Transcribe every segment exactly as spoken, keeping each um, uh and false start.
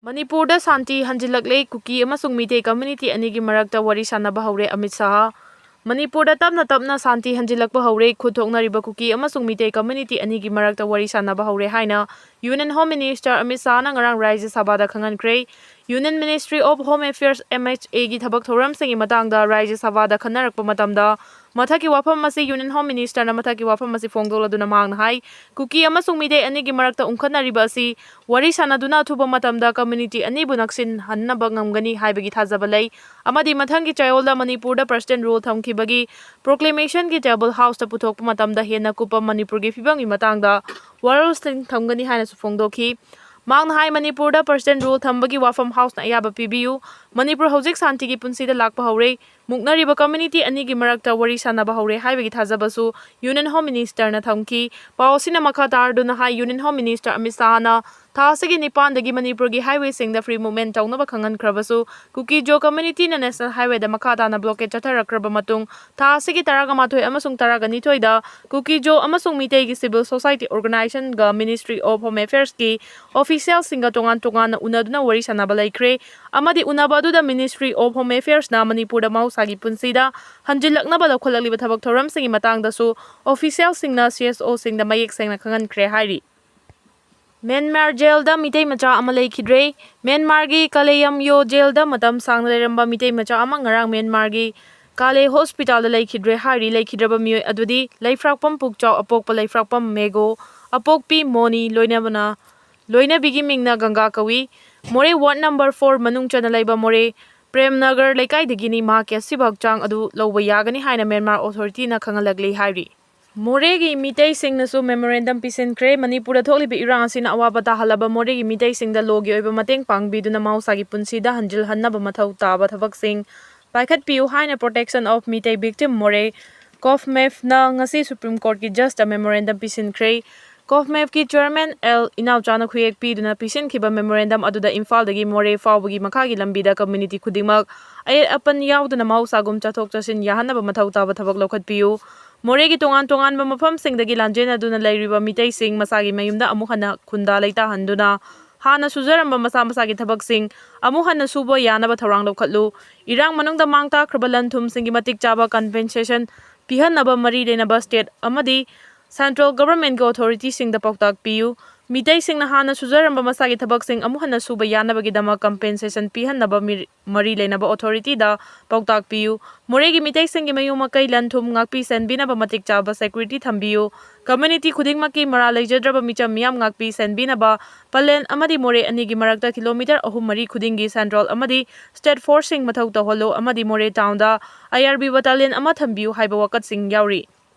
ꯃꯅꯤꯄꯨꯔꯗ ꯁꯥꯟꯇꯤ ꯍꯟꯖꯤꯜꯂꯛꯂꯦ, ꯀꯨꯀꯤ ꯑꯃꯁꯨꯡ ꯃꯤꯇꯩ ꯀꯝꯃ꯭ꯌꯨꯅꯤꯇꯤ ꯑꯅꯤꯒꯤ ꯃꯔꯛꯇ ꯋꯥꯔꯤ ꯁꯥꯟꯅꯕ ꯍꯧꯔꯦ, ꯑꯃꯤꯠ ꯁꯥꯍ꯫ ꯃꯅꯤꯄꯨꯔꯗ ꯇꯞꯅ ꯇꯞꯅ ꯁꯥꯟꯇꯤ ꯍꯟꯖꯤꯜꯂꯛꯄ ꯍꯧꯔꯦ, ꯈꯨꯠ ꯊꯣꯛꯅꯔꯤꯕ ꯀꯨꯀꯤ ꯑꯃꯁꯨꯡ ꯃꯤꯇꯩ ꯀꯝꯃ꯭ꯌꯨꯅꯤꯇꯤ ꯑꯅꯤꯒꯤ ꯃꯔꯛꯇ ꯋꯥꯔꯤ ꯁꯥꯟꯅꯕ ꯍꯧꯔꯦ ꯍꯥꯏꯅ Union Home Minister ꯑꯃꯤꯠ ꯁꯥꯍꯅ ꯉꯔꯥꯡ ꯔꯥꯖ꯭ꯌ ꯁꯚꯥꯗ ꯈꯪꯍꯟꯈ꯭ꯔꯦ꯫ Union Ministry of Home Affairs, M H A ꯒꯤ ꯊꯕꯛ ꯊꯧꯔꯝꯁꯤꯡꯒꯤ ꯃꯇꯥꯡꯗ ꯔꯥꯖ꯭ꯌ ꯁꯚꯥꯗ ꯈꯟꯅꯔꯛꯄ ꯃꯇꯝꯗ ꯃꯊꯛꯀꯤ ꯋꯥꯐꯝ ꯑꯁꯤ Union Home Minister ꯅ ꯃꯊꯛꯀꯤ ꯋꯥꯐꯝ ꯑꯁꯤ ꯐꯣꯡꯗꯣꯛꯂꯗꯨꯅ ꯃꯍꯥꯛꯅ ꯍꯥꯏ, ꯀꯨꯀꯤ ꯑꯃꯁꯨꯡ ꯃꯤꯇꯩ ꯑꯅꯤꯒꯤ ꯃꯔꯛꯇ ꯎꯪꯈꯠꯅꯔꯤꯕ ꯑꯁꯤ ꯋꯥꯔꯤ ꯁꯥꯟꯅꯗꯨꯅ ꯑꯊꯨꯕ ꯃꯇꯝꯗ ꯀꯝꯃ꯭ꯌꯨꯅꯤꯇꯤ ꯑꯅꯤꯕꯨ ꯅꯛꯁꯤꯟꯍꯟꯅꯕ ꯉꯝꯒꯅꯤ ꯍꯥꯏꯕꯒꯤ ꯊꯥꯖꯕ ꯂꯩ ꯑꯃꯗꯤ ꯃꯊꯪꯒꯤ ꯆꯌꯣꯜꯗ ꯃꯅꯤꯄꯨꯔꯗ President Rule ꯊꯝꯈꯤꯕꯒꯤ proclamation ꯒꯤ table house ꯇ ꯄꯨꯊꯣꯛꯄ ꯃꯇꯝꯗ ꯍꯦꯟꯅ ꯀꯨꯞꯄ ꯃꯅꯤꯄꯨꯔꯒꯤ ꯐꯤꯕꯝꯒꯤ ꯃꯇꯥꯡꯗ ꯋꯥꯔꯣꯜꯁꯤꯡ ꯊꯝꯒꯅꯤ ꯍꯥꯏꯅꯁꯨ ꯐꯣꯡꯗꯣꯛꯈꯤ꯫ ꯃꯍꯥꯛꯅ ꯍꯥꯏ, ꯃꯅꯤꯄꯨꯔꯗ President Rule ꯊꯝꯕꯒꯤ ꯋꯥꯐꯝ house ꯅ ꯑꯌꯥꯕ ꯄꯤꯕꯤꯌꯨ꯫ ꯃꯅꯤꯄꯨꯔ ꯍꯧꯖꯤꯛ ꯁꯥꯟꯇꯤꯒꯤ ꯄꯨꯟꯁꯤꯗ ꯂꯥꯛꯄ ꯍꯧꯔꯦ꯫ ꯃꯨꯛꯅꯔꯤꯕ ꯀꯝꯃ꯭ꯌꯨꯅꯤꯇꯤ ꯑꯅꯤꯒꯤ ꯃꯔꯛꯇ ꯋꯥꯔꯤ ꯁꯥꯟꯅꯕ ꯍꯧꯔꯦ ꯍꯥꯏꯕꯒꯤ ꯊꯥꯖꯕꯁꯨ Union Home Minister ꯅ ꯊꯝꯈꯤ꯫ ꯄꯥꯎ ꯑꯁꯤꯅ ꯃꯈꯥ ꯇꯥꯔꯗꯨꯅ ꯍꯥꯏ, Union Home Minister ꯑꯃꯤꯠ ꯁꯥꯍꯅ ꯊꯥ ꯑꯁꯤꯒꯤ ꯅꯤꯄꯥꯟꯗꯒꯤ ꯃꯅꯤꯄꯨꯔꯒꯤ highway ꯁꯤꯡꯗ free movement ꯇꯧꯅꯕ ꯈꯪꯍꯟꯈ꯭ꯔꯕꯁꯨ, ꯀꯨꯀꯤ-ꯖꯣ ꯀꯝꯃ꯭ꯌꯨꯅꯤꯇꯤꯅ National Highway ꯗ ꯃꯈꯥ ꯇꯥꯅ blockade ꯆꯠꯊꯔꯛꯈ꯭ꯔꯕ ꯃꯇꯨꯡ, ꯊꯥ ꯑꯁꯤꯒꯤ ꯇꯔꯥꯃꯥꯊꯣꯏ ꯑꯃꯁꯨꯡ ꯇꯔꯥꯅꯤꯊꯣꯏꯗ ꯀꯨꯀꯤ-ꯖꯣ ꯑꯃꯁꯨꯡ ꯃꯤꯇꯩꯒꯤ civil society organization ꯒ Ministry of Home Affairs ꯀꯤ official ꯁꯤꯡꯒ ꯇꯣꯉꯥꯟ ꯇꯣꯉꯥꯟꯅ ꯎꯅꯗꯨꯅ ꯋꯥꯔꯤ ꯁꯥꯟꯅꯕ ꯂꯩꯈ꯭ꯔꯦ ꯑꯃꯗꯤ ꯎꯅꯕ ꯑꯗꯨꯗ Ministry of Home Affairs ꯅ ꯃꯅꯤꯄꯨꯔꯗ ꯃꯍꯧꯁꯥꯒꯤ ꯄꯨꯟꯁꯤꯗ ꯍꯟꯖꯤꯜꯂꯛꯅꯕ ꯂꯧꯈꯠꯂꯛꯂꯤꯕ ꯊꯕꯛ ꯊꯧꯔꯝꯁꯤꯡꯒꯤ ꯃꯇꯥꯡꯗꯁꯨ official ꯁꯤꯡꯅ C S O ꯁꯤꯡꯗ ꯃꯌꯦꯛ ꯁꯦꯡꯅ ꯈꯪꯍꯟꯈ꯭ꯔꯦ ꯍꯥꯏꯔꯤ꯫ ꯃ꯭ꯌꯥꯟꯃꯥꯔ ꯖꯦꯜꯗ ꯃꯤꯇꯩ ꯃꯆꯥ ꯑꯃ ꯂꯩꯈꯤꯗ꯭ꯔꯦ꯫ ꯃ꯭ꯌꯥꯟꯃꯥꯔꯒꯤ ꯀꯂꯦꯌꯝꯌꯣ ꯖꯦꯜꯗ ꯃꯇꯝ ꯁꯥꯡꯅ ꯂꯩꯔꯝꯕ ꯃꯤꯇꯩ ꯃꯆꯥ ꯑꯃ ꯉꯔꯥꯡ ꯃ꯭ꯌꯥꯟꯃꯥꯔꯒꯤ ꯀꯥꯂꯦ ꯍꯣꯁꯄꯤꯇꯥꯜꯗ ꯂꯩꯈꯤꯗ꯭ꯔꯦ ꯍꯥꯏꯔꯤ꯫ ꯂꯩꯈꯤꯗ꯭ꯔꯕ ꯃꯤꯑꯣꯏ ꯑꯗꯨꯗꯤ ꯂꯩꯐ꯭ꯔꯥꯛꯄꯝ ꯄꯨꯛꯆꯥꯎ ꯑꯄꯣꯛꯄ ꯂꯩꯐ꯭ꯔꯥꯛꯄꯝ ꯃꯦꯒꯣ, ꯑꯄꯣꯛꯄꯤ ꯃꯣꯅꯤ, ꯂꯣꯏꯅꯕꯅ, ꯂꯣꯏꯅꯕꯤꯒꯤ ꯃꯤꯡꯅ ꯒꯪꯒꯥ ꯀꯧꯏ꯫ ꯃꯣꯔꯦ ward number four ꯃꯅꯨꯡ ꯆꯟꯅ ꯂꯩꯕ ꯃꯣꯔꯦ ꯄ꯭ꯔꯦꯝꯅꯒꯔ ꯂꯩꯀꯥꯏꯗꯒꯤꯅꯤ꯫ ꯃꯍꯥꯛꯀꯤ ꯑꯁꯤꯕ ꯍꯛꯆꯥꯡ ꯑꯗꯨ ꯂꯧꯕ ꯌꯥꯒꯅꯤ ꯍꯥꯏꯅ ꯃ꯭ꯌꯥꯟꯃꯥꯔ authority ꯅ ꯈꯪꯍꯜꯂꯛꯂꯤ ꯍꯥꯏꯔꯤ꯫ ꯃꯣꯔꯦꯒꯤ ꯃꯤꯇꯩꯁꯤꯡꯅꯁꯨ memorandum ꯄꯤꯁꯤꯟꯈ꯭ꯔꯦ꯫ ꯃꯅꯤꯄꯨꯔꯗ ꯊꯣꯛꯂꯤꯕ ꯏꯔꯥꯡ ꯑꯁꯤꯅ ꯑꯋꯥꯕ ꯇꯥꯍꯜꯂꯕ ꯃꯣꯔꯦꯒꯤ ꯃꯤꯇꯩꯁꯤꯡꯗ law ꯒꯤ ꯑꯣꯏꯕ ꯃꯇꯦꯡ ꯄꯥꯡꯕꯤꯗꯨꯅ ꯃꯍꯧꯁꯥꯒꯤ ꯄꯨꯟꯁꯤꯗ ꯍꯟꯖꯤꯜꯍꯟꯅꯕ ꯃꯊꯧ ꯇꯥꯕ ꯊꯕꯛꯁꯤꯡ ꯄꯥꯏꯈꯠꯄꯤꯌꯨ ꯍꯥꯏꯅ Protection of Meitei Victim ꯃꯣꯔꯦ, COHMMF ꯅ ꯉꯁꯤ Supreme Court ꯀꯤ judge ꯇ memorandum ꯄꯤꯁꯤꯟꯈ꯭ꯔꯦ꯫ COHMMF ꯀꯤ chairman L ꯏꯅꯥꯎꯆꯥꯅ ꯈꯨꯌꯦꯛ ꯄꯤꯗꯨꯅ ꯄꯤꯁꯤꯟꯈꯤꯕ memorandum ꯑꯗꯨꯗ ꯏꯝꯐꯥꯜꯗꯒꯤ ꯃꯣꯔꯦ ꯐꯥꯎꯕꯒꯤ ꯃꯈꯥꯒꯤ ꯂꯝꯕꯤꯗ community ꯈꯨꯗꯤꯡꯃꯛ ꯑꯌꯦꯠ ꯑꯄꯟ ꯌꯥꯎꯗꯅ ꯃꯍꯧꯁꯥꯒꯨꯝ ꯆꯠꯊꯣꯛ ꯆꯠꯁꯤꯟ ꯌꯥꯍꯟꯅꯕ ꯃꯊꯧ ꯇꯥꯕ ꯊꯕꯛ ꯂꯧꯈꯠꯄꯤꯌꯨ꯫ ꯃꯣꯔꯦꯒꯤ ꯇꯣꯉꯥꯟ ꯇꯣꯉꯥꯟꯕ ꯃꯐꯝꯁꯤꯡꯗꯒꯤ ꯂꯥꯟꯖꯦꯟꯅꯗꯨꯅ ꯂꯩꯔꯤꯕ ꯃꯤꯇꯩꯁꯤꯡ ꯃꯁꯥꯒꯤ ꯃꯌꯨꯝꯗ ꯑꯃꯨꯛ ꯍꯟꯅ ꯈꯨꯟꯗꯥ ꯂꯩꯇꯥꯍꯟꯗꯨꯅ ꯍꯥꯟꯅ ꯁꯨꯖꯔꯝꯕ ꯃꯁꯥ ꯃꯁꯥꯒꯤ ꯊꯕꯛꯁꯤꯡ ꯑꯃꯨꯛ ꯍꯟꯅ ꯁꯨꯕ ꯌꯥꯅꯕ ꯊꯧꯔꯥꯡ ꯂꯧꯈꯠꯂꯨ꯫ ꯏꯔꯥꯡ ꯃꯅꯨꯡꯗ ꯃꯥꯡ ꯇꯥꯛꯈ꯭ꯔꯕ ꯂꯟ ꯊꯨꯝꯁꯤꯡꯒꯤ ꯃꯇꯤꯛ ꯆꯥꯕ compensation ꯄꯤꯍꯟꯅꯕ ꯃꯔꯤ ꯂꯩꯅꯕ state ꯑꯃꯗꯤ central governmentꯀꯤ authorityꯁꯤꯡꯗ ꯄꯥꯎꯇꯥꯛ ꯄꯤꯌꯨ꯫ ꯃꯤꯇꯩꯁꯤꯡꯅ ꯍꯥꯟꯅ ꯁꯨꯖꯔꯝꯕ ꯃꯁꯥꯒꯤ ꯊꯕꯛꯁꯤꯡ ꯑꯃꯨꯛ ꯍꯟꯅ ꯁꯨꯕ ꯌꯥꯅꯕꯒꯤꯗꯃꯛ compensation ꯄꯤꯍꯟꯅꯕ ꯃꯤꯔ-, ꯃꯔꯤ ꯂꯩꯅꯕ authorityꯗ ꯄꯥꯎꯇꯥꯛ ꯄꯤꯌꯨ꯫ ꯃꯣꯔꯦꯒꯤ ꯃꯤꯇꯩꯁꯤꯡꯒꯤ ꯃꯌꯨꯝ ꯃꯀꯩ ꯂꯟ ꯊꯨꯝ ꯉꯥꯛꯄꯤ ꯁꯦꯟꯕꯤꯅꯕ ꯃꯇꯤꯛ ꯆꯥꯕ security ꯊꯝꯕꯤꯌꯨ꯫ Community ꯈꯨꯗꯤꯡꯃꯛꯀꯤ ꯃꯔꯥꯜ ꯂꯩꯖꯗ꯭ꯔꯕ ꯃꯤꯆꯝ ꯃꯤꯌꯥꯝ ꯉꯥꯛꯄꯤ ꯁꯦꯟꯕꯤꯅꯕ ꯄꯂꯦꯟ ꯑꯃꯗꯤ ꯃꯣꯔꯦ ꯑꯅꯤꯒꯤ ꯃꯔꯛꯇ kilometre ꯑꯍꯨꯝ ꯃꯔꯤ ꯈꯨꯗꯤꯡꯒꯤ central ꯑꯃꯗꯤ state forceꯁꯤꯡ ꯃꯊꯧ ꯇꯧꯍꯜꯂꯨ ꯑꯃꯗꯤ ꯃꯣꯔꯦ townꯗ IRB battalion ꯑꯃ ꯊꯝꯕꯤꯌꯨ ꯍꯥꯏꯕ ꯋꯥꯀꯠꯁꯤꯡ ꯌꯥꯎꯔꯤ꯫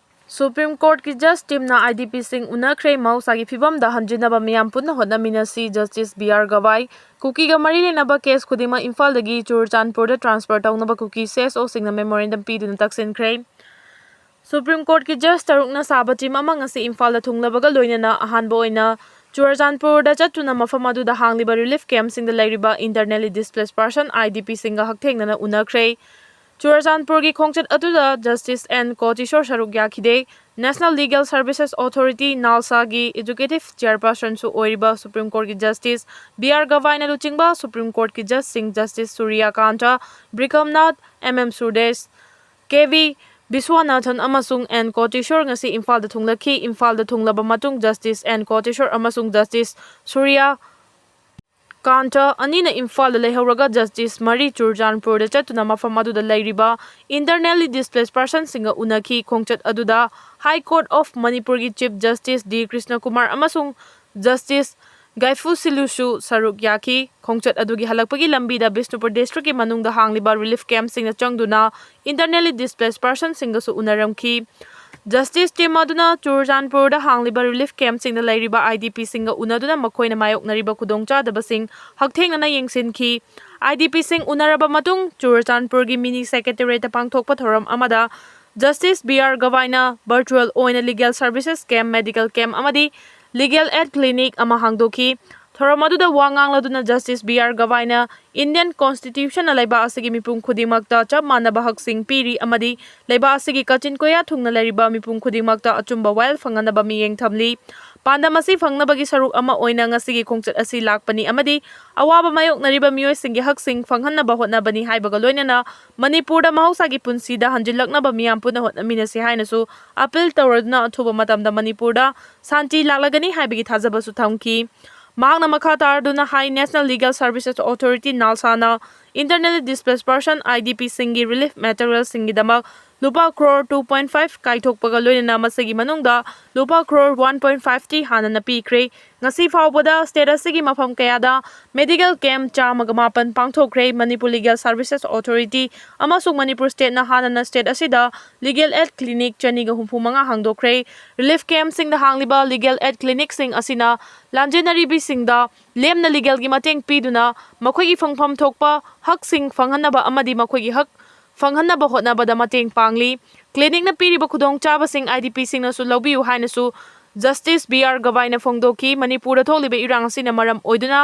Supreme Courtꯀꯤ judge teamꯅ IDPꯁꯤꯡ ꯎꯅꯈ꯭ꯔꯦ꯫ ꯃꯍꯧꯁꯥꯒꯤ ꯐꯤꯕꯝꯗ ꯍꯟꯖꯤꯟꯅꯕ ꯃꯤꯌꯥꯝ ꯄꯨꯟꯅ ꯍꯣꯠꯅꯃꯤꯟꯅꯁꯤ꯫ Justice B R Gavai꯫ ꯀꯨꯀꯤꯒ ꯃꯔꯤ ꯂꯩꯅꯕ case ꯈꯨꯗꯤꯡꯃꯛ ꯏꯝꯐꯥꯜꯗꯒꯤ ꯆꯨꯔꯆꯥꯟꯄꯨꯔꯗ transfer ꯇꯧꯅꯕ ꯀꯨꯀꯤ CSOꯁꯤꯡꯅ memorandum ꯄꯤꯗꯨꯅ ꯇꯛꯁꯤꯟꯈ꯭ꯔꯦ꯫ Supreme Courtꯀꯤ judge ꯇꯔꯨꯛꯅ ꯁꯥꯕ team ꯑꯃ ꯉꯁꯤ ꯏꯝꯐꯥꯜꯗ ꯊꯨꯡꯂꯕꯒ ꯂꯣꯏꯅꯅ ꯑꯍꯥꯟꯕ ꯑꯣꯏꯅ ꯆꯨꯔꯆꯥꯟꯄꯨꯔꯗ ꯆꯠꯇꯨꯅ ꯃꯐꯝ ꯑꯗꯨꯗ ꯍꯥꯡꯂꯤꯕ relief campꯁꯤꯡꯗ ꯂꯩꯔꯤꯕ internally displaced person, IDPꯁꯤꯡꯒ ꯍꯛꯊꯦꯡꯅꯅ ꯎꯅꯈ꯭ꯔꯦ꯫ ꯆꯨꯔꯆꯥꯟꯄꯨꯔꯒꯤ ꯈꯣꯡꯆꯠ ꯑꯗꯨꯗ Justice N ꯀꯣꯇꯤꯁꯣꯔ ꯁꯔꯨꯛ ꯌꯥꯈꯤꯗꯦ꯫ National Legal Services Authority, NALSAꯒꯤ executive chairpersonꯁꯨ ꯑꯣꯏꯔꯤꯕ Supreme Courtꯀꯤ Justice B R Gavaiꯅ ꯂꯨꯆꯤꯡꯕ Supreme Courtꯀꯤ judgeꯁꯤꯡ Justice ꯁꯨꯔꯤꯌꯥꯀꯥꯟꯇ, ꯕ꯭ꯔꯤꯀꯝꯅꯥꯊ, M M ꯁꯨꯔꯗꯦꯁ, K V ꯕꯤꯁ꯭ꯋꯥꯅꯥꯊꯟ ꯑꯃꯁꯨꯡ N ꯀꯣꯇꯤꯁꯣꯔ ꯉꯁꯤ ꯏꯝꯐꯥꯜꯗ ꯊꯨꯡꯂꯈꯤ꯫ ꯏꯝꯐꯥꯜꯗ ꯊꯨꯡꯂꯕ ꯃꯇꯨꯡ Justice N ꯀꯣꯇꯤꯁꯣꯔ ꯑꯃꯁꯨꯡ Justice ꯁꯨꯔꯤꯌꯥ ꯀꯥꯟꯇ ꯑꯅꯤꯅ ꯏꯝꯐꯥꯜꯗ ꯂꯩꯍꯧꯔꯒ Justice ꯃꯔꯤ ꯆꯨꯔꯆꯥꯟꯄꯨꯔꯗ ꯆꯠꯇꯨꯅ ꯃꯐꯝ ꯑꯗꯨꯗ ꯂꯩꯔꯤꯕ internally displaced personꯁꯤꯡꯒ ꯎꯅꯈꯤ꯫ ꯈꯣꯡꯆꯠ ꯑꯗꯨꯗ High Court of ꯃꯅꯤꯄꯨꯔꯒꯤ Chief Justice D ꯀ꯭ꯔꯤꯁꯅꯀꯨꯃꯥꯔ ꯑꯃꯁꯨꯡ Justice ꯒꯥꯏꯐꯨ ꯁꯤꯂꯨꯁꯨ ꯁꯔꯨꯛ ꯌꯥꯈꯤ꯫ ꯈꯣꯡꯆꯠ ꯑꯗꯨꯒꯤ ꯍꯜꯂꯛꯄꯒꯤ ꯂꯝꯕꯤꯗ ꯕꯤꯁꯅꯨꯄꯨꯔ districtꯀꯤ ꯃꯅꯨꯡꯗ ꯍꯥꯡꯂꯤꯕ relief campꯁꯤꯡꯗ ꯆꯪꯗꯨꯅ internally displaced personꯁꯤꯡꯒꯁꯨ ꯎꯅꯔꯝꯈꯤ꯫ Justice team ꯑꯗꯨꯅ ꯆꯨꯔꯆꯥꯟꯄꯨꯔꯗ ꯍꯥꯡꯂꯤꯕ relief campꯁꯤꯡꯗ ꯂꯩꯔꯤꯕ IDPꯁꯤꯡꯒ ꯎꯅꯗꯨꯅ ꯃꯈꯣꯏꯅ ꯃꯥꯌꯣꯛꯅꯔꯤꯕ ꯈꯨꯗꯣꯡꯆꯥꯗꯕꯁꯤꯡ ꯍꯛꯊꯦꯡꯅꯅ ꯌꯦꯡꯁꯤꯟꯈꯤ꯫ IDPꯁꯤꯡ ꯎꯅꯔꯕ ꯃꯇꯨꯡ ꯆꯨꯔꯆꯥꯟꯄꯨꯔꯒꯤ mini secretariatꯇ ꯄꯥꯡꯊꯣꯛꯄ ꯊꯧꯔꯝ ꯑꯃꯗ Justice B R Gavaiꯅ virtual ꯑꯣꯏꯅ legal services camp, medical camp ꯑꯃꯗꯤ legal aid clinic ꯑꯃ ꯍꯥꯡꯗꯣꯛꯈꯤ꯫ ꯊꯧꯔꯝ ꯑꯗꯨꯗ ꯋꯥ ꯉꯥꯡꯂꯗꯨꯅ Justice B R Gavaiꯅ Indian Constitutionꯅ ꯂꯩꯕꯥꯛ ꯑꯁꯤꯒꯤ ꯃꯤꯄꯨꯝ ꯈꯨꯗꯤꯡꯃꯛꯇ ꯆꯞ ꯃꯥꯟꯅꯕ ꯍꯛꯁꯤꯡ ꯄꯤꯔꯤ ꯑꯃꯗꯤ ꯂꯩꯕꯥꯛ ꯑꯁꯤꯒꯤ ꯀꯥꯆꯤꯟ ꯀꯣꯌꯥ ꯊꯨꯡꯅ ꯂꯩꯔꯤꯕ ꯃꯤꯄꯨꯝ ꯈꯨꯗꯤꯡꯃꯛꯇ ꯑꯆꯨꯝꯕ ꯋꯥꯌꯦꯜ ꯐꯪꯍꯟꯅꯕ ꯃꯤꯠꯌꯦꯡ ꯊꯝꯂꯤ꯫ ꯄꯥꯟꯗꯝ ꯑꯁꯤ ꯐꯪꯅꯕꯒꯤ ꯁꯔꯨꯛ ꯑꯃ ꯑꯣꯏꯅ ꯉꯁꯤꯒꯤ ꯈꯣꯡꯆꯠ ꯑꯁꯤ ꯂꯥꯛꯄꯅꯤ ꯑꯃꯗꯤ ꯑꯋꯥꯕ ꯃꯥꯌꯣꯛꯅꯔꯤꯕ ꯃꯤꯑꯣꯏꯁꯤꯡꯒꯤ ꯍꯛꯁꯤꯡ ꯐꯪꯍꯟꯅꯕ ꯍꯣꯠꯅꯕꯅꯤ ꯍꯥꯏꯕꯒ ꯂꯣꯏꯅꯅ ꯃꯅꯤꯄꯨꯔꯗ ꯃꯍꯧꯁꯥꯒꯤ ꯄꯨꯟꯁꯤꯗ ꯍꯟꯖꯤꯜꯂꯛꯅꯕ ꯃꯤꯌꯥꯝ ꯄꯨꯟꯅ ꯍꯣꯠꯅꯃꯤꯟꯅꯁꯤ ꯍꯥꯏꯅꯁꯨ ꯑꯥꯄꯤꯜ ꯇꯧꯔꯗꯨꯅ ꯑꯊꯨꯕ ꯃꯇꯝꯗ ꯃꯅꯤꯄꯨꯔꯗ ꯁꯥꯟꯇꯤ ꯂꯥꯛꯂꯒꯅꯤ ꯍꯥꯏꯕꯒꯤ ꯊꯥꯖꯕꯁꯨ ꯊꯝꯈꯤ꯫ ꯃꯍꯥꯛꯅ ꯃꯈꯥ ꯇꯥꯔꯗꯨꯅ ꯍꯥꯏ, National Legal Services Authority, NALSA ꯅ internally displaced person, I D P ꯁꯤꯡꯒꯤ relief material ꯁꯤꯡꯒꯤꯗꯃꯛ ꯂꯨꯄꯥ ꯀ꯭ꯔꯣꯔ two point five ꯀꯥꯏꯊꯣꯛꯄꯒ ꯂꯣꯏꯅꯅ ꯃꯁꯤꯒꯤ ꯃꯅꯨꯡꯗ ꯂꯨꯄꯥ crore one point five T ꯍꯥꯟꯅꯅ ꯄꯤꯈ꯭ꯔꯦ꯫ ꯉꯁꯤ ꯐꯥꯎꯕꯗ state ꯑꯁꯤꯒꯤ ꯃꯐꯝ ꯀꯌꯥꯗ medical camp ꯆꯥꯝꯃꯒ ꯃꯥꯄꯟ ꯄꯥꯡꯊꯣꯛꯈ꯭ꯔꯦ꯫ Manipur Legal Services Authority ꯑꯃꯁꯨꯡ ꯃꯅꯤꯄꯨꯔ state ꯅ ꯍꯥꯟꯅꯅ state ꯑꯁꯤꯗ legal aid clinic ꯆꯅꯤꯒ ꯍꯨꯝꯐꯨ ꯃꯉꯥ ꯍꯥꯡꯗꯣꯛꯈ꯭ꯔꯦ꯫ Relief camp ꯁꯤꯡꯗ ꯍꯥꯡꯂꯤꯕ legal aid clinic ꯁꯤꯡ ꯑꯁꯤꯅ ꯂꯥꯟꯖꯦꯟꯅꯔꯤꯕꯤꯁꯤꯡꯗ ꯂꯦꯝꯅ legal ꯒꯤ ꯃꯇꯦꯡ ꯄꯤꯗꯨꯅ ꯃꯈꯣꯏꯒꯤ ꯐꯪꯐꯝ ꯊꯣꯛꯄ ꯍꯛꯁꯤꯡ ꯐꯪꯍꯟꯅꯕ ꯑꯃꯗꯤ ꯃꯈꯣꯏꯒꯤ ꯍꯛ ꯐꯪꯍꯟꯅꯕ ꯍꯣꯠꯅꯕꯗ ꯃꯇꯦꯡ ꯄꯥꯡꯂꯤ꯫ Clinic ꯅ ꯄꯤꯔꯤꯕ ꯈꯨꯗꯣꯡꯆꯥꯕꯁꯤꯡ I D P ꯁꯤꯡꯅꯁꯨ ꯂꯧꯕꯤꯌꯨ ꯍꯥꯏꯅꯁꯨ Justice B R Gavai ꯅ ꯐꯣꯡꯗꯣꯛꯈꯤ꯫ ꯃꯅꯤꯄꯨꯔꯗ ꯊꯣꯛꯂꯤꯕ ꯏꯔꯥꯡ ꯑꯁꯤꯅ ꯃꯔꯝ ꯑꯣꯏꯗꯨꯅ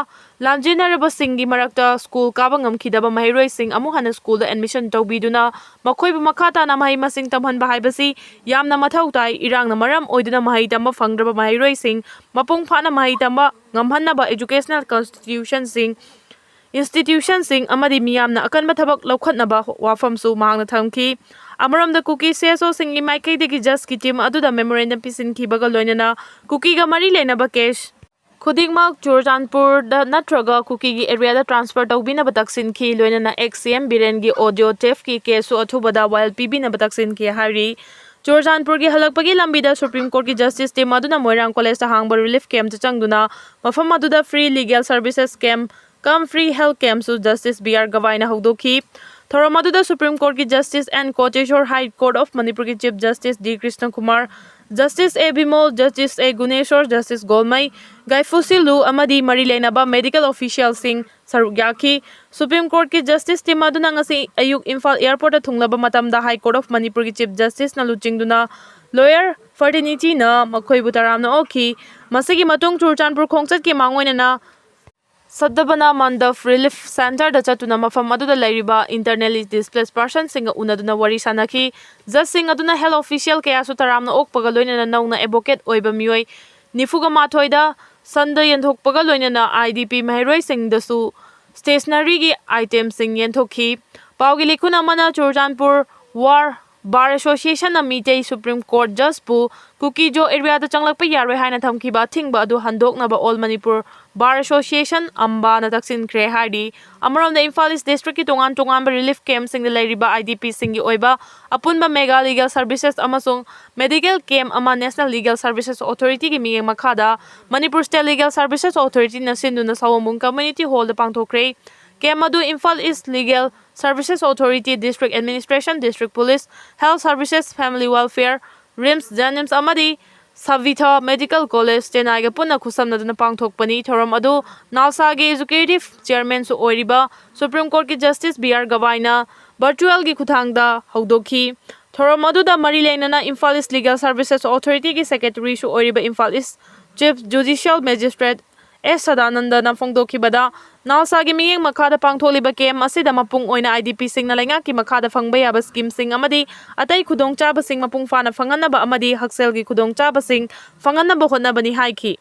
ꯂꯥꯟꯖꯦꯟꯅꯔꯕꯁꯤꯡꯒꯤ ꯃꯔꯛꯇ school ꯀꯥꯕ ꯉꯝꯈꯤꯗꯕ ꯃꯍꯩꯔꯣꯏꯁꯤꯡ ꯑꯃꯨꯛ ꯍꯟꯅ school ꯗ admission ꯇꯧꯕꯤꯗꯨꯅ ꯃꯈꯣꯏꯕꯨ ꯃꯈꯥ ꯇꯥꯅ ꯃꯍꯩ ꯃꯁꯤꯡ ꯇꯝꯍꯟꯕ ꯍꯥꯏꯕꯁꯤ ꯌꯥꯝꯅ ꯃꯊꯧ ꯇꯥꯏ꯫ ꯏꯔꯥꯡꯅ ꯃꯔꯝ ꯑꯣꯏꯗꯨꯅ ꯃꯍꯩ ꯇꯝꯕ ꯐꯪꯗ꯭ꯔꯕ ꯃꯍꯩꯔꯣꯏꯁꯤꯡ ꯃꯄꯨꯡ ꯐꯥꯅ ꯃꯍꯩ ꯇꯝꯕ ꯉꯝꯍꯟꯅꯕ educational constitution ꯁꯤꯡ, institution ꯁꯤꯡ ꯑꯃꯗꯤ ꯃꯤꯌꯥꯝꯅ ꯑꯀꯟꯕ ꯊꯕꯛ ꯂꯧꯈꯠꯅꯕ ꯋꯥꯐꯝꯁꯨ ꯃꯍꯥꯛꯅ ꯊꯝꯈꯤ꯫ ꯑꯃꯔꯣꯝꯗ ꯀꯨꯀꯤ C S O ꯁꯤꯡꯒꯤ ꯃꯥꯏꯀꯩꯗꯒꯤ judge ꯀꯤ team ꯑꯗꯨꯗ memorandum ꯄꯤꯁꯤꯟꯈꯤꯕꯒ ꯂꯣꯏꯅꯅ ꯀꯨꯀꯤꯒ ꯃꯔꯤ ꯂꯩꯅꯕ case ꯈꯨꯗꯤꯡꯃꯛ ꯆꯨꯔꯆꯥꯟꯄꯨꯔꯗ ꯅꯠꯇ꯭ꯔꯒ ꯀꯨꯀꯤꯒꯤ area ꯗ transfer ꯇꯧꯕꯤꯅꯕ ꯇꯛꯁꯤꯟꯈꯤ꯫ ꯂꯣꯏꯅꯅ ex C M ꯕꯤꯔꯦꯟꯒꯤ audio theft ꯀꯤ case ꯁꯨ ꯑꯊꯨꯕꯗ ꯋꯥꯌꯦꯜ ꯄꯤꯕꯤꯅꯕ ꯇꯛꯁꯤꯟꯈꯤ ꯍꯥꯏꯔꯤ꯫ ꯆꯨꯔꯆꯥꯟꯄꯨꯔꯒꯤ ꯍꯜꯂꯛꯄꯒꯤ ꯂꯝꯕꯤꯗ Supreme Court ꯀꯤ justice team ꯑꯗꯨꯅ ꯃꯣꯏꯔꯥꯡ college ꯇ ꯍꯥꯡꯕ relief camp ꯇ ꯆꯪꯗꯨꯅ ꯃꯐꯝ ꯑꯗꯨꯗ free legal services camp cum free health camp ꯁꯨ Justice B R Gavai ꯅ ꯍꯧꯗꯣꯛꯈꯤ꯫ ꯊꯧꯔꯝ ꯑꯗꯨꯗ Supreme Court ꯀꯤ Justice N Koteshwar, High Court of Manipur ꯒꯤ Chief Justice D Krishna Kumar, Justice A Bimol, Justice A Guneshwar, Justice Golmai, Gaifusilu ꯑꯃꯗꯤ ꯃꯔꯤ ꯂꯩꯅꯕ medical official ꯁꯤꯡ ꯁꯔꯨꯛ ꯌꯥꯈꯤ꯫ Supreme Court ꯀꯤ justice team ꯑꯗꯨꯅ ꯉꯁꯤ ꯑꯌꯨꯛ ꯏꯝꯐꯥꯜ airport ꯇ ꯊꯨꯡꯂꯕ ꯃꯇꯝꯗ High Court of Manipur ꯒꯤ Chief Justice ꯅ ꯂꯨꯆꯤꯡꯗꯨꯅ lawyer fraternity ꯅ ꯃꯈꯣꯏꯕꯨ ꯇꯔꯥꯝꯅ ꯑꯣꯛꯈꯤ꯫ ꯃꯁꯤꯒꯤ ꯃꯇꯨꯡ ꯆꯨꯔꯆꯥꯟꯄꯨꯔ ꯈꯣꯡꯆꯠꯀꯤ ꯃꯥꯡꯑꯣꯏꯅꯅ ꯁꯗꯚꯥꯕꯅꯥ ꯃꯟꯗꯞ relief centre ꯗ ꯆꯠꯇꯨꯅ ꯃꯐꯝ ꯑꯗꯨꯗ ꯂꯩꯔꯤꯕ internally displaced person ꯁꯤꯡꯒ ꯎꯅꯗꯨꯅ ꯋꯥꯔꯤ ꯁꯥꯅꯈꯤ꯫ Judge ꯁꯤꯡ ꯑꯗꯨꯅ health official ꯀꯌꯥꯁꯨ ꯇꯔꯥꯝꯅ ꯑꯣꯛꯄꯒ ꯂꯣꯏꯅꯅ ꯅꯧꯅ advocate ꯑꯣꯏꯕ ꯃꯤꯑꯣꯏ ꯅꯤꯐꯨꯒ ꯃꯥꯊꯣꯏꯗ ꯁꯟꯗ ꯌꯦꯟꯊꯣꯛꯄꯒ ꯂꯣꯏꯅꯅ IDP ꯃꯍꯩꯔꯣꯏꯁꯤꯡꯗꯁꯨ stationeryꯒꯤ itemꯁꯤꯡ ꯌꯦꯟꯊꯣꯛꯈꯤ꯫ ꯄꯥꯎꯒꯤ ꯂꯤꯈꯨꯟ ꯑꯃꯅ Churachandpur War Bar Associationꯅ Meitei Supreme Court Judgeꯄꯨ ꯀꯨꯀꯤꯖꯣ areaꯗ ꯆꯪꯂꯛꯄ ꯌꯥꯔꯣꯏ ꯍꯥꯏꯅ ꯊꯝꯈꯤꯕ ꯑꯊꯤꯡꯕ ꯑꯗꯨ ꯍꯟꯗꯣꯛꯅꯕ All Manipur Bar Association, ꯑꯝꯕꯥꯅ ꯇꯛꯁꯤꯟꯈ꯭ꯔꯦ ꯍꯥꯏꯔꯤ꯫ ꯑꯃꯔꯣꯝꯗ, ꯏꯝꯐꯥꯜ East Districtꯀꯤ ꯇꯣꯉꯥꯟ ꯇꯣꯉꯥꯟꯕ relief campꯁꯤꯡꯗ ꯂꯩꯔꯤꯕ IDPꯁꯤꯡꯒꯤ ꯑꯣꯏꯕ ꯑꯄꯨꯟꯕ mega legal services ꯑꯃꯁꯨꯡ medical camp ꯑꯃ National Legal Services Authorityꯒꯤ ꯃꯤꯠꯌꯦꯡ ꯃꯈꯥꯗ Manipur State Legal Services Authorityꯅ ꯁꯤꯟꯗꯨꯅ ꯁꯑꯣꯝꯕꯨꯡ Community Hallꯗ ꯄꯥꯡꯊꯣꯛꯈ꯭ꯔꯦ꯫ Camp ꯑꯗꯨ Imphal East Legal Services Authority, District Administration, District Police, Health Services, Family Welfare, RIMS, JNIMS ꯑꯃꯗꯤ Savitha Medical College, ꯆꯦꯟꯅꯥꯏꯒ ꯄꯨꯟꯅ ꯈꯨꯠꯁꯝꯅꯗꯨꯅ ꯄꯥꯡꯊꯣꯛꯄꯅꯤ꯫ ꯊꯧꯔꯝ ꯑꯗꯨ ꯅꯥꯜꯁꯥꯒꯤ Executive Chairmanꯁꯨ ꯑꯣꯏꯔꯤꯕ Supreme Courtꯀꯤ Justice B R Gavaiꯅ virtualꯒꯤ ꯈꯨꯠꯊꯥꯡꯗ ꯍꯧꯗꯣꯛꯈꯤ꯫ ꯊꯧꯔꯝ ꯑꯗꯨꯗ ꯃꯔꯤ ꯂꯩꯅꯅ ꯏꯝꯐꯥꯜ East Legal Services Authorityꯒꯤ Secretaryꯁꯨ ꯑꯣꯏꯔꯤꯕ Imphal East Chief Judicial Magistrate S ꯁꯗꯥꯅꯟꯗꯅ ꯐꯣꯡꯗꯣꯛꯈꯤꯕꯗ, ꯅꯥꯜꯁꯥꯒꯤ ꯃꯤꯠꯌꯦꯡ ꯃꯈꯥꯗ ꯄꯥꯡꯊꯣꯛꯂꯤꯕ camp ꯑꯁꯤꯗ ꯃꯄꯨꯡ ꯑꯣꯏꯅ IDPꯁꯤꯡꯅ ꯂꯩꯉꯥꯛꯀꯤ ꯃꯈꯥꯗ ꯐꯪꯕ ꯌꯥꯕ schemeꯁꯤꯡ ꯑꯃꯗꯤ ꯑꯇꯩ ꯈꯨꯗꯣꯡꯆꯥꯕꯁꯤꯡ ꯃꯄꯨꯡ ꯐꯥꯅ ꯐꯪꯍꯟꯅꯕ ꯑꯃꯗꯤ ꯍꯛꯁꯦꯜꯒꯤ ꯈꯨꯗꯣꯡꯆꯥꯕꯁꯤꯡ ꯐꯪꯍꯟꯅꯕ ꯍꯣꯠꯅꯕꯅꯤ ꯍꯥꯏꯈꯤ꯫